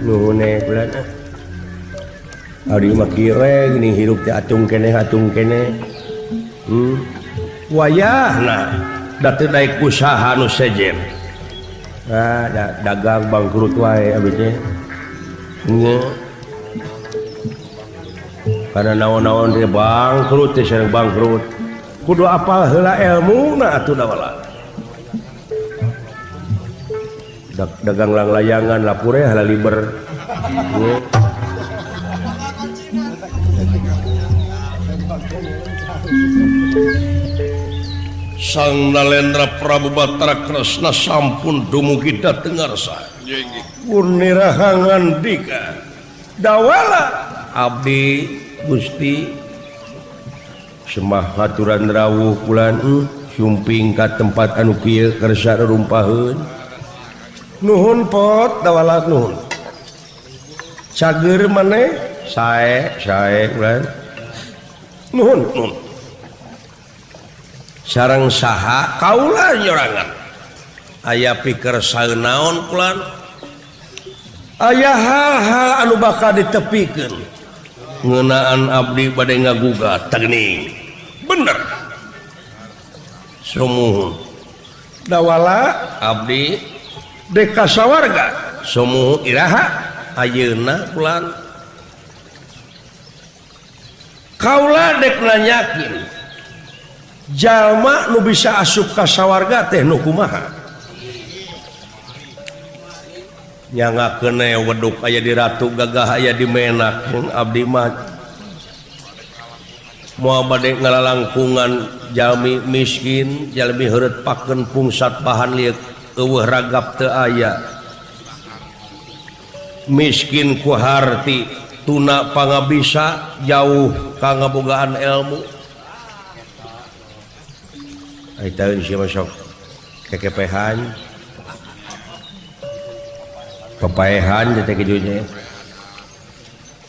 nuhun kula ari mah kire geuning hirup teh atung keneh wayahna da teu daek usaha nu sejen ah dagang bangkrut wae abdi teh karena naon-naon teh bangkrut teh sareng bangkrut kudu apal heula elmuna atuh dawala dagang langlayangan lapure halaliber Sang Nalendra Prabu Batara Kresna sampun dumugi dhateng ngarsa Purniraha ngandika dawala abdi Gusti semah haturan rawuh kulan sumping ka tempat anu kieu kersa rumpaheun nuhun pot dawala nuhun cager maneh sae sae kulan nuhun nuhun sareng saha kaula nyorangan aya pikir saeun naon kulan aya hal-hal anu bakal ditepikeun ngeunaan abdi bade ngagugat tagning bener sumuhun dawala abdi dek kasawarga sumuhun iraha ayeuna kulan kaula dek nanyakeun jalma nu bisa asup ka sawarga teh nu kumaha nyangakeun weduk aya di ratu gagah aya di menak abdi mah moal bade ngalalangkungan jalmi miskin jalmi heureut pakeun pungsat bahan lieu eueuh ragap teu aya miskin ku harti tuna pangabisa jauh ka ngabogaan ilmu ai taeun sia masuk kekepehan pepaehan teh kitu nya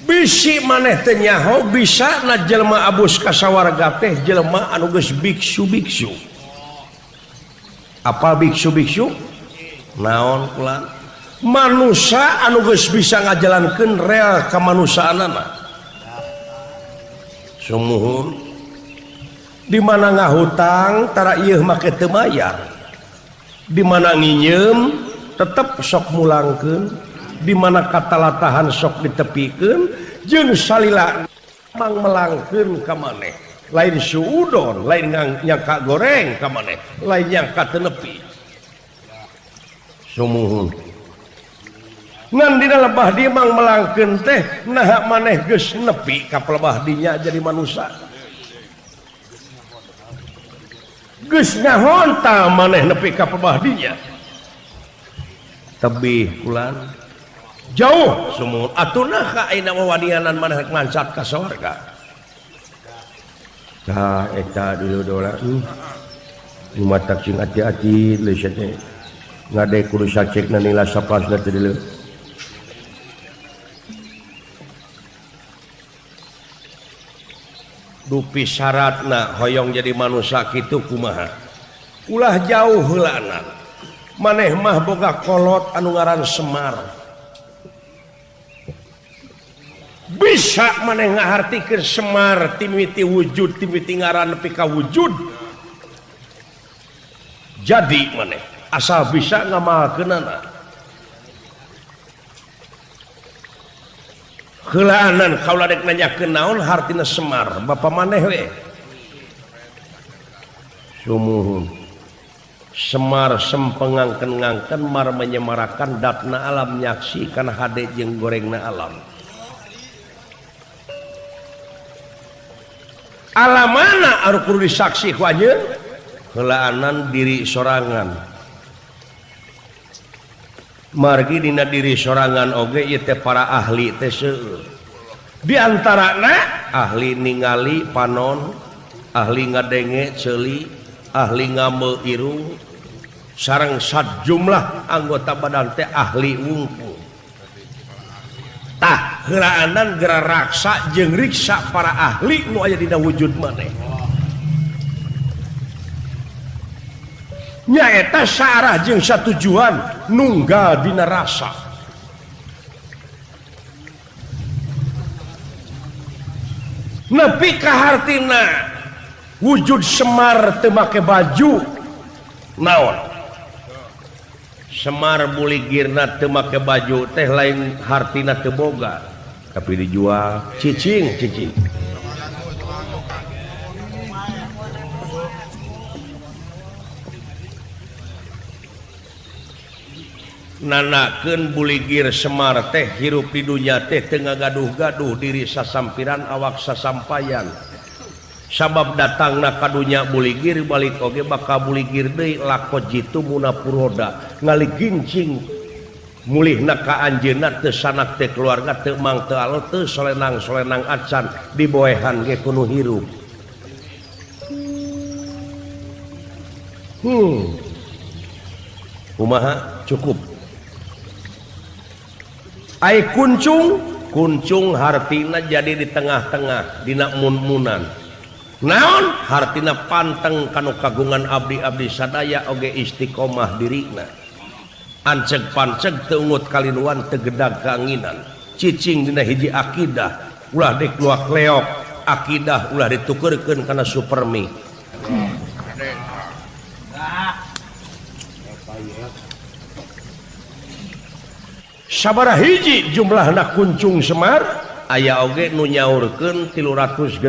bisi maneh teh nyaho bisa na jelema abus ka sawarga teh jelema anu geus biksu-biksu apa biksu-biksu naon kula manusa anu geus bisa ngajalankeun rel kamanusaanana sumuhun di mana ngahutang tara ieu make teu mayar di mana nginyeum tetep sok mulangkeun di mana katalatahan sok ditepikeun jeung salila mang melangkeun ka maneh lain suudon lain nyangka goreng ka maneh lain nyangka teu nepi sumuhun ngan dina lebah di mang melangkeun teh naha maneh geus nepi ka pelebah dinya jadi manusa geus ngahonta maneh nepi ka pelebah dinya tebih kulan jauh sumuhun atuh nah ka ayeuna wawanianan maneh rek mancat ka sawarga tah eta dulu dola matak sing ati-ati leuh teh ngade kudu sacekna nila sapasna teh deuleu dupi syaratna hoyong jadi manusia kitu kumaha ulah jauh heulana maneh mah boga kolot anu ngaran Semar bisa maneh ngahartikeun Semar timiti wujud timiti ngaran nepi ka wujud jadi maneh asal bisa ngamalkeunana heulaanan kaula dek nanyakeun naon hartina Semar bapa maneh we sumuhun. Semar sempengangken-ngangken mar menyemarakan datna alam nyaksikan hade jeung gorengna alam. Alam mana anu kudu disaksi ku anjeun? Heulaanan diri sorangan. Margi dina diri sorangan oge ieu teh para ahli teh seueur. Di antarana ahli ningali panon, ahli ngadenge ceuli, ahli ngameu irung, sareng sajumlah anggota badan teh ahli wungkul. Tah heulaanan geura raksa jeung riksa para ahli nu aya dina wujud maneh. Nyaeta saarah jeung satujuan nunggal dina rasa. Nepi ka hartina wujud Semar teu make baju naon? Semar buligirna teu make baju teh lain hartina teu boga tapi dijual cicing cicing. Nanakeun buligir Semar teh hirup di dunya teh teu ngagaduh-gaduh diri sasampiran awak sasampayan. Sabab datangna ka dunya buligir balik oge bakal buligir deui lako jitu munapuroda ngaligincing mulihna ka anjeunna teu sanak teu keluarga teu mang teu alo teu solenang-solenang acan diboehan ge kudu hirup. Kumaha cukup. Ai kuncung, kuncung hartina jadi di tengah-tengah dina mun-munan. Naon hartina panteng kanu kagungan abdi-abdi sadaya oge istiqomah dirina. Anceg-panceg teu ungut kalinuan teu gedag kaanginan. Cicing dina hiji akidah ulah dikeluak-leok, akidah ulah ditukeurkeun kana supermi. Sabaraha hiji jumlahna kuncung Semar aya oge nu nyaurkeun 360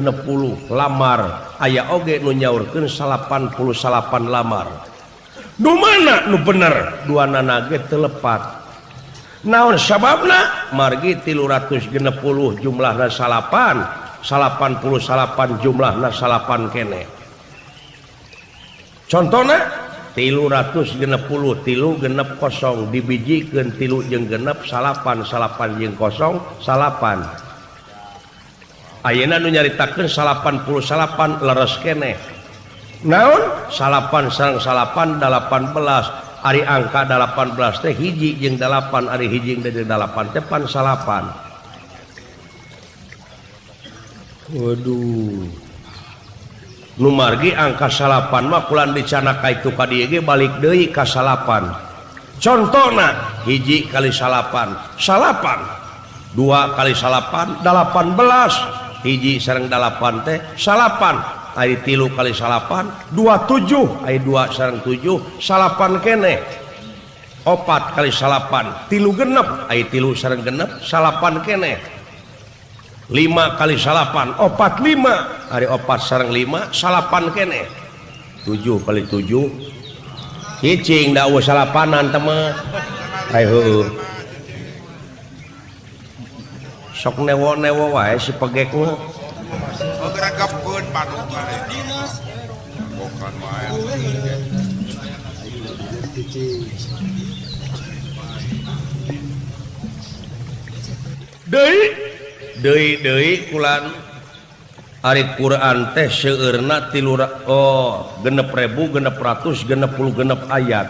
lamar, aya oge nu nyaurkeun 88 lamar. Nu mana nu bener? Duanana ge teu lepat. Naon sababna? Margi 360 jumlahna salapan, 88 jumlahna salapan keneh. Contona 360 tilu genep kosong dibijikeun tilu jeung genep salapan, salapan jeung kosong salapan. Ayeuna nu nyaritakeun 88 leres keneh. Naon? Salapan sareng salapan 18. Ari angka 18 teh hiji jeung 8, ari hiji jeung 8 teh pan salapan. Waduh. Nu margi angka salapan mah kulan dicanak ka itu ka dieu ge balik deui ka salapan. Contona hiji kali salapan, salapan. Dua kali salapan 18, hiji sareng 8 teh salapan. Ari tilu kali salapan 27, ari 2 sareng 7 salapan keneh. Opat kali salapan tilu genep, ari tilu sareng genep salapan keneh. 5 kali salapan opat 5, ari opat sareng 5 salapan keneh. 7 kali 7 cicing da eueuh salapanan teh mah. Ai heueuh. Sok newo-newo wae si pegek mah. Deui deui deui kulan ari Quran teh seueurna 6.666 ayat.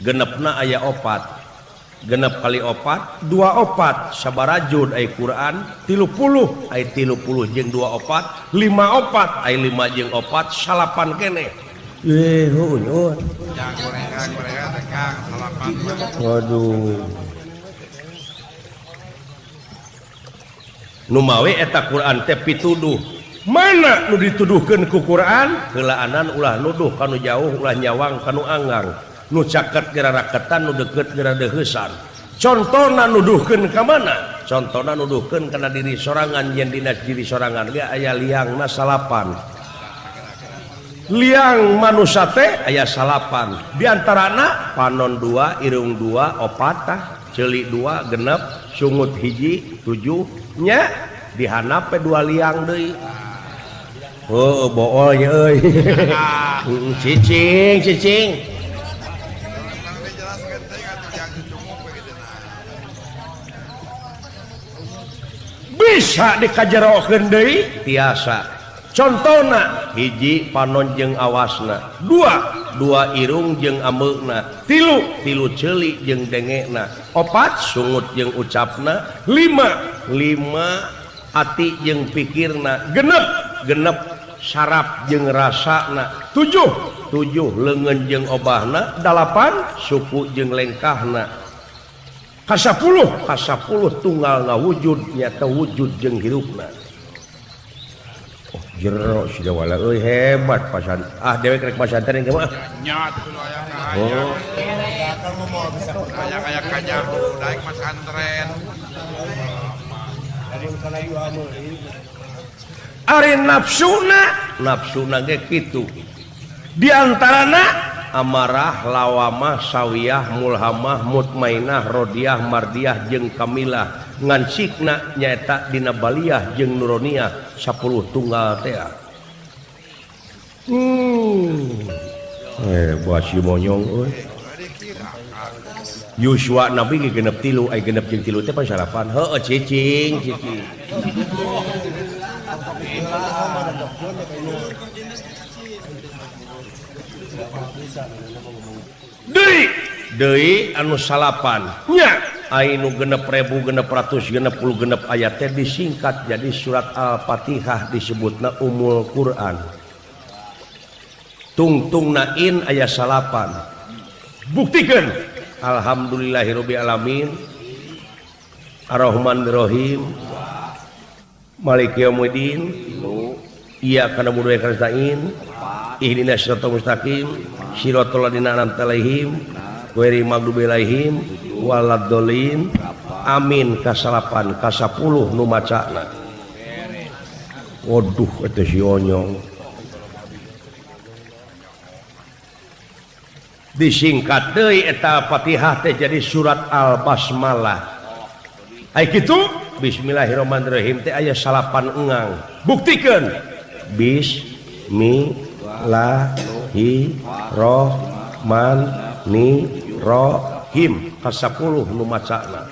Genepna aya opat. Genep kali opat 24 sabarajud ai Quran 30 ai 30 jeung 24 54 ai 5 jeung 4 salapan keneh. Heuh. Waduh. Nu mawe eta Quran teh pituduh. Mana nu dituduhkeun ku Quran? Heulaanan ulah nuduh kanu jauh, ulah nyawang kanu anggang. Nu caket geura raketan, nu deukeut geura deuheusan. Contona nuduhkeun ka mana? Contona nuduhkeun kana diri sorangan, yen dina diri sorangan ge aya liangna salapan. Liang manusia teh aya salapan. Di antarana panon 2, irung 2, opatah, ceuli 2, genep, sungut 1, 7 nya dihanape 2 liang deui. Heuh bool nya euy. Cicing cicing. Bisa dikajerokeun deui tiasa. Contona 1 panon jeung awasna, 2 2 irung jeung ameuna, 3 3 ceuli jeung dengena, 4 sungut jeung ucapna, 5 5 ati jeung pikirna, genep genep saraf jeung rasana, 7 7 leungeun jeung obahna, 8 suku jeung lengkahna. Ka-10 ka-10 tunggal ngawujud nyata wujud jeung hirupna. Oh jero si Dawala euy hebat pasan. Ah dewek rek pasantren ge mah. Nya atuh aya ka. Oh. Aya kaya kanyaho daek pasantren. Ari nafsuna, nafsuna ge kitu. Di antarana amarah, lawamah, sawiyah, mulhamah, mutmainah, rodiah, mardiah jeung kamilah. Ngan sikna nyaeta dina baliyah jeung nuroniah 10 tunggal teh. Buat si monyong euy. Yuswa Nabi ge genep 3, ai genep jeung 3 teh pan salapan. Heueuh cicing cicing. Deui deui anu salapan nya ai nu 6.666 ayat teh disingkat jadi surat Al-Fatihah disebutna Ummul Quran. Tungtungna in aya salapan. Buktikeun alhamdulillahirabbil alamin arrahmanirrahim maliki yaumiddin iyyaka na'budu wa iyyaka nasta'in ihdinas siratal mustaqim siratal ladzina an'amta alaihim ghairil maghdubi alaihim waladdallin. Amin. Kasalapan ka-10 nu macana. Waduh eta si onyong. Disingkat deui eta Fatihah teh jadi surat Al-Basmalah. Ai kitu bismillahirrahmanirrahim teh aya salapan engang. Buktikeun bismillahirrahmanirrahim ka-10 nu macana.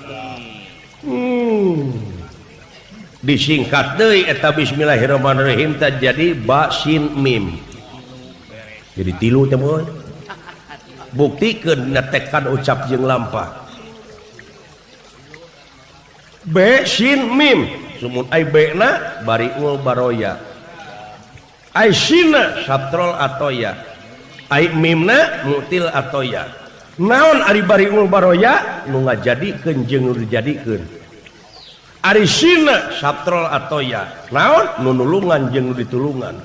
Disingkat deui eta bismillahirrahmanirrahim teh jadi ba sin mim. Jadi 3 teh mun. Buktikeun netekan ucap jeung lampah. B sin mim sumun ai B na bariul baroya. Ai sina satrol atoya. Ai mimna mutil atoya. Naon ari bariul baroya nu ngajadikeun jeung nu dijadikeun. Ari sina satrol atoya. Naon nu nulungan jeung nu ditulungan.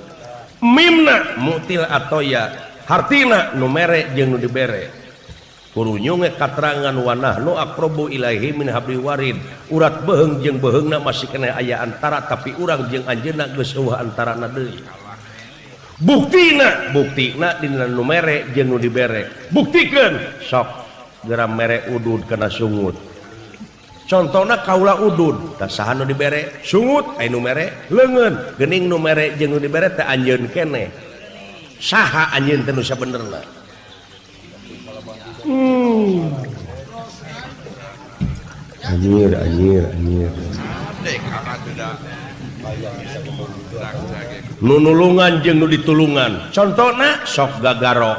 Mimna mutil atoya. Hartina nu mere jeung nu dibere. Kurunyunge katerangan wanahnu aqrabu ilaihi min hablil warid. Urat beheung jeung beheungna masih keneh aya antara tapi urang jeung anjeunna geus eueuh antarana deui. Buktina, buktina dina nu mere jeung nu dibere. Buktikeun sok geura mere udud kana sungut. Contona kaula udud, tah saha nu dibere? Sungut, aya nu mere leungeun. Geuning nu mere jeung nu dibere teh anjeun keneh. Saha anjeun teh nu sabenerna? Anjir, anjir, anjir. Nu nulungan jeung nu ditulungan. Contona sok gagaro.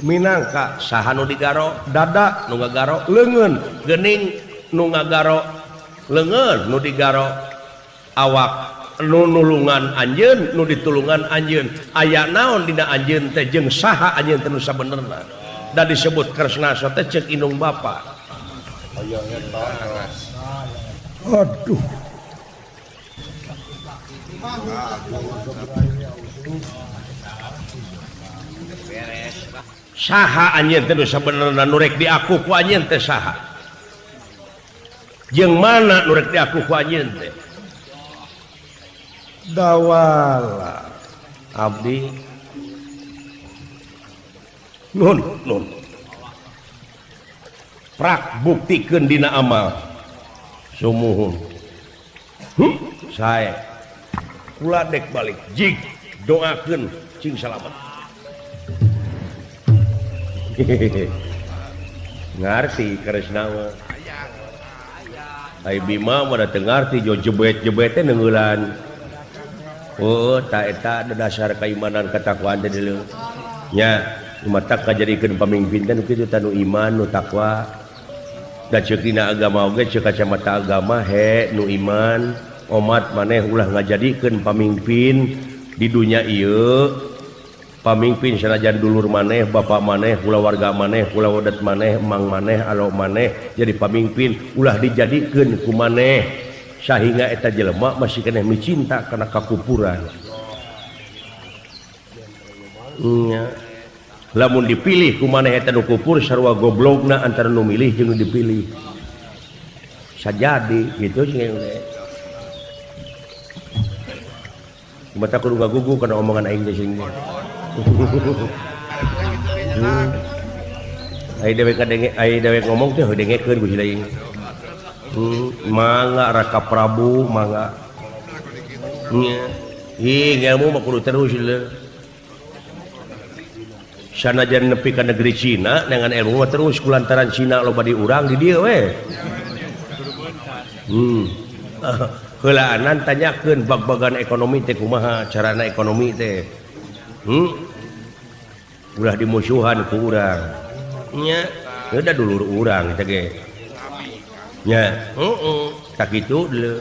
Minangka saha nu digaro? Dada nu ngagaro leungeun. Geuning nu ngagaro leungeun, nu digaro awak. Nu nulungan anjeun, nu ditulungan anjeun. Aya naon dina anjeun teh jeung saha anjeun teh nu sabenerna? Da disebut Kresna teh ceuk indung bapa. Aduh. Saha anjeun teh nu sabenerna nu rek diaku ku anjeun teh saha? Jeung mana nu rek diaku ku anjeun teh? Dawala abdi Nuhun nuhun prak buktikeun dina amal sumuhun. Sae kula dek balik jig doakeun cing salamet. Ngarti Kresna mah. Ai Bima mah da teu ngarti jo jebet-jebet teh neungeulan. Oh, ta eta dasar keimanan ketakwaan teh deuleu. Nya, mata kajadikeun pamimpin teh nu kitu tah nu iman nu takwa. Da ceuk dina agama oge ceuk kacamata agama he nu iman omat maneh ulah ngajadikeun pamimpin di dunya ieu. Pamimpin sanajan dulur maneh, bapak maneh, kulawarga maneh, kulawadat maneh, mang maneh, alo maneh jadi pamimpin ulah dijadikeun ku maneh sahingga eta jelema masih keneh micinta kana kakupuran. Nya. Lamun dipilih ku maneh eta nu kupur sarua goblogna antara nu milih jeung nu dipilih. Sajadi kitu sing ge. Mata kudu ngagugu kana omongan aing teh sing. Ai dewek kadenge ai dewek ngomong teh dengekeun ku si aing. Mangga Raka Prabu mangga. Nya. Ih ilmu mah kudu terus leuh. Sanajan nepi ka negeri Cina dengan ilmu mah terus kulantaran Cina loba di urang di dieu we. Heulaanan tanyakeun bag-bagan ekonomi teh kumaha carana ekonomi teh. Ulah dimusuhan ku urang. Nya, da dulur urang teh ge. Nya, heeh, sakitu deuleu.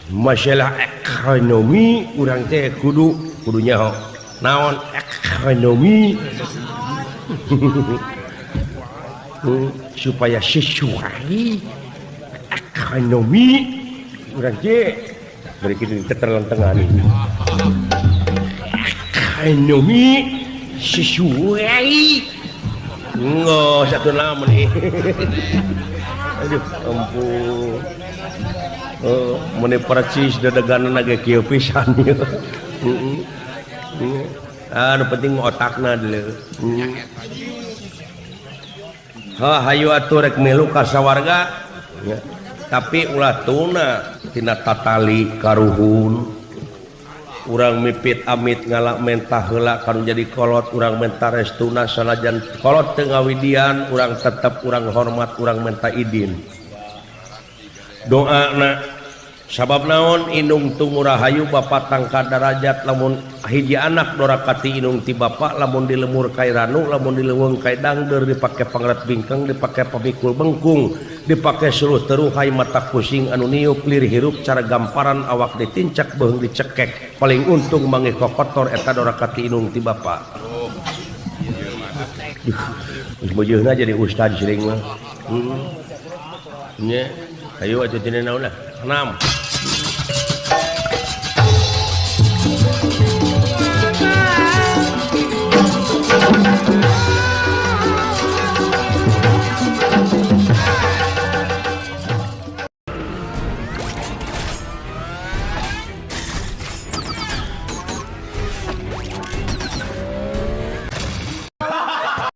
Masalah ekonomi urang teh kudu kudu nyaho. Naon ekonomi? Supaya sesuai ekonomi urang teh bari kitu teterlenteng ini. Ekonomi sesuai nggak satu lama nih. Aduh ampun. Meni percis dedeganan ge kieu pisan ieu. Nu penting otakna deuleu. Ha hayu atuh rek milu ka sawarga. Tapi ulah tuna tina tatali karuhun. Urang mipit amit ngalak mentah heula kanu jadi kolot urang menta restuna sanajan kolot teu ngawidian urang tetep urang hormat urang menta idin. Doana sabab naon indung tumurahayu bapa tangka darajat lamun hiji anak dorakati indung ti bapa lamun dilemur kai ranu lamun dileuweung kai dangdeur dipake pangret bingkeng dipake pamikul bengkung dipake suluh teruhai mata pusing anu niup lir hirup cara gamparan awak ditincak beuheung dicekek paling untung mangih kokotor eta dorakati indung ti bapa. Duh, geus meujeuna jadi ustad siring mah. Nya, ayo atuh tina naon lah. 6.